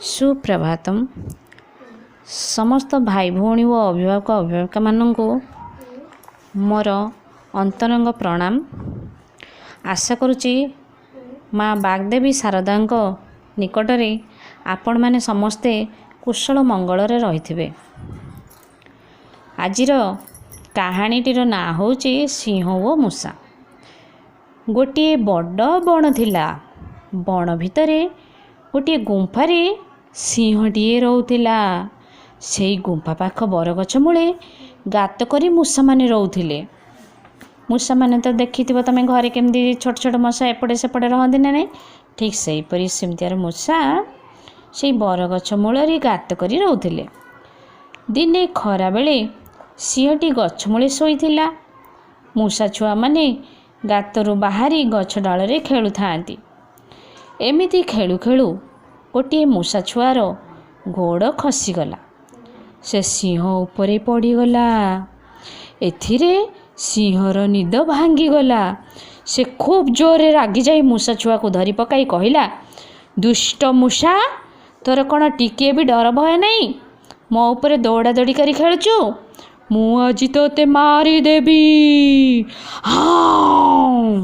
ସୁପ୍ରଭାତମ। ସମସ୍ତ ଭାଇ ଭଉଣୀ ଓ ଅଭିଭାବକ ଅଭିଭାବିକାମାନଙ୍କୁ ମୋର ଅନ୍ତରଙ୍ଗ ପ୍ରଣାମ। ଆଶା କରୁଛି ମା ବାଗ୍ଦେବୀ ଶାରଦାଙ୍କ ନିକଟରେ ଆପଣମାନେ ସମସ୍ତେ କୁଶଳ ମଙ୍ଗଳରେ ରହିଥିବେ। ଆଜିର କାହାଣୀଟିର ନାଁ ହେଉଛି ସିଂହ ଓ ମୂଷା। ଗୋଟିଏ ବଡ଼ ବଣ ଥିଲା। ବଣ ଭିତରେ ଗୋଟିଏ ଗୁମ୍ଫାରେ ସିଂହଟିଏ ରହୁଥିଲା। ସେଇ ଗୁମ୍ଫା ପାଖ ବରଗଛ ମୂଳେ ଗାତ କରି ମୂଷାମାନେ ରହୁଥିଲେ। ମୂଷାମାନେ ତ ଦେଖିଥିବ ତୁମେ, ଘରେ କେମିତି ଛୋଟ ଛୋଟ ମୂଷା ଏପଟେ ସେପଟେ ରହନ୍ତି ନା ନାହିଁ? ଠିକ୍ ସେହିପରି ସେମିତିଆର ମୂଷା ସେଇ ବରଗଛ ମୂଳରେ ଗାତ କରି ରହୁଥିଲେ। ଦିନେ ଖରାବେଳେ ସିଂହଟି ଗଛ ମୂଳେ ଶୋଇଥିଲା। ମୂଷା ଛୁଆମାନେ ଗାତରୁ ବାହାରି ଗଛ ଡାଳରେ ଖେଳୁଥାନ୍ତି। ଏମିତି ଖେଳୁ ଖେଳୁ ଗୋଟିଏ ମୂଷା ଛୁଆର ଗୋଡ଼ ଖସିଗଲା, ସେ ସିଂହ ଉପରେ ପଡ଼ିଗଲା। ଏଥିରେ ସିଂହର ନିଦ ଭାଙ୍ଗିଗଲା। ସେ ଖୁବ୍ ଜୋରରେ ରାଗିଯାଇ ମୂଷା ଛୁଆକୁ ଧରି ପକାଇ କହିଲା, ଦୁଷ୍ଟ ମୂଷା, ତୋର କ'ଣ ଟିକିଏ ବି ଡର ଭୟ ନାହିଁ? ମୋ ଉପରେ ଦୌଡ଼ା ଦୌଡ଼ି କରି ଖେଳୁଛୁ? ମୁଁ ଆଜି ତୋତେ ମାରିଦେବି। ହଁ।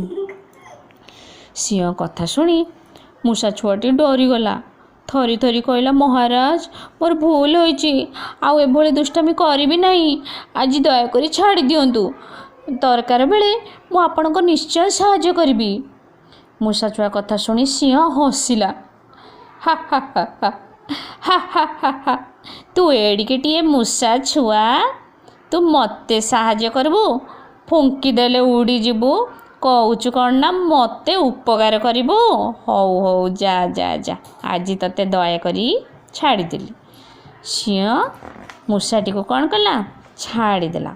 ସିଂହ କଥା ଶୁଣି ମୂଷା ଛୁଆଟି ଡରିଗଲା। ଥରି ଥରି କହିଲା, ମହାରାଜ, ମୋର ଭୁଲ ହୋଇଛି। ଆଉ ଏଭଳି ଦୁଷ୍ଟାମି କରିବି ନାହିଁ। ଆଜି ଦୟାକରି ଛାଡ଼ି ଦିଅନ୍ତୁ। ଦରକାର ବେଳେ ମୁଁ ଆପଣଙ୍କ ନିଶ୍ଚୟ ସାହାଯ୍ୟ କରିବି। ମୂଷା ଛୁଆ କଥା ଶୁଣି ସିଂହ ହସିଲା। ହା ହା ହା ହା ହା ହା ହା ହା, ତୁ ଏଡ଼ିକିଟିଏ ମୂଷା ଛୁଆ, ତୁ ମୋତେ ସାହାଯ୍ୟ କରିବୁ? ଫୁଙ୍କିଦେଲେ ଉଡ଼ିଯିବୁ, କହୁଛୁ କ'ଣ ନା ମୋତେ ଉପକାର କରିବୁ? ହଉ ହଉ, ଯା ଯା ଯା, ଆଜି ତୋତେ ଦୟାକରି ଛାଡ଼ିଦେଲି। ସିଂହ ମୂଷାଟିକୁ କ'ଣ କଲା? ଛାଡ଼ିଦେଲା।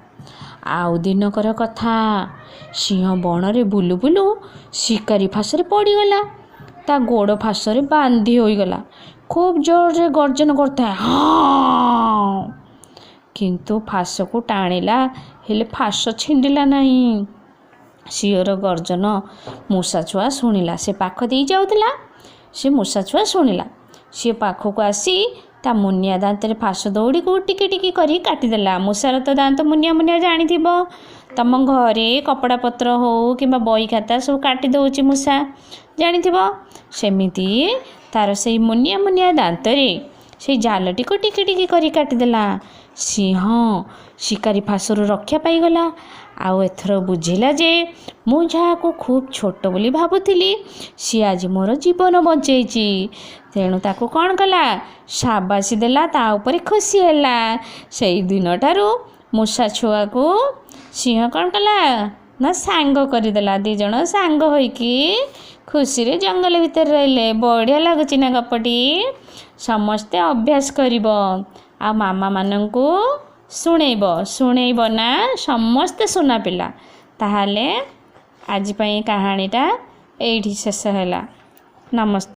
ଆଉ ଦିନକର କଥା, ସିଂହ ବଣରେ ବୁଲୁ ବୁଲୁ ଶିକାରୀ ଫାଶରେ ପଡ଼ିଗଲା। ତା ଗୋଡ଼ ଫାଶରେ ବାନ୍ଧି ହୋଇଗଲା। ଖୁବ୍ ଜୋରରେ ଗର୍ଜନ କରୁଥାଏ, ହଁ। କିନ୍ତୁ ଫାଶକୁ ଟାଣିଲା, ହେଲେ ଫାଶ ଛିଣ୍ଡିଲା ନାହିଁ। ସିଂହର ଗର୍ଜନ ମୂଷା ଛୁଆ ଶୁଣିଲା। ସେ ପାଖ ଦେଇ ଯାଉଥିଲା, ସେ ମୂଷା ଛୁଆ ଶୁଣିଲା। ସିଏ ପାଖକୁ ଆସି ତା ମୁନିଆ ଦାନ୍ତରେ ଫାଶ ଦଉଡ଼ିକୁ ଟିକି ଟିକି କରି କାଟିଦେଲା। ମୂଷାର ତ ଦାନ୍ତ ମୁନିଆ ମୁନିଆ, ଜାଣିଥିବ। ତମ ଘରେ କପଡ଼ା ପତ୍ର ହଉ କିମ୍ବା ବହି ଖାତା ସବୁ କାଟି ଦେଉଛି ମୂଷା, ଜାଣିଥିବ। ସେମିତି ତାର ସେଇ ମୁନିଆ ମୁନିଆ ଦାନ୍ତରେ ସେଇ ଜାଲଟିକୁ ଟିକି ଟିକି କରି କାଟିଦେଲା। ସିଂହ ଶିକାରୀ ଫାଶରୁ ରକ୍ଷା ପାଇଗଲା। ଆଉ ଏଥର ବୁଝିଲା ଯେ ମୁଁ ଯାହାକୁ ଖୁବ୍ ଛୋଟ ବୋଲି ଭାବୁଥିଲି, ସିଏ ଆଜି ମୋର ଜୀବନ ବଞ୍ଚେଇଛି। ତେଣୁ ତାକୁ କ'ଣ କଲା? ସାବାସି ଦେଲା, ତା ଉପରେ ଖୁସି ହେଲା। ସେଇ ଦିନଠାରୁ ମୂଷା ଛୁଆକୁ ସିଂହ କ'ଣ କଲା ନା ସାଙ୍ଗ କରିଦେଲା। ଦୁଇ ଜଣ ସାଙ୍ଗ ହୋଇକି ଖୁସିରେ ଜଙ୍ଗଲ ଭିତରେ ରହିଲେ। ବଢ଼ିଆ ଲାଗୁଛି ନା ଗପଟି? ସମସ୍ତେ ଅଭ୍ୟାସ କରିବ ଆଉ ମାମାମାନଙ୍କୁ ଶୁଣେଇବ। ଶୁଣେଇବ ନା ସମସ୍ତେ ସୁନା ପିଲା? ତାହେଲେ ଆଜି ପାଇଁ କାହାଣୀଟା ଏଇଠି ଶେଷ ହେଲା। ନମସ୍ତେ।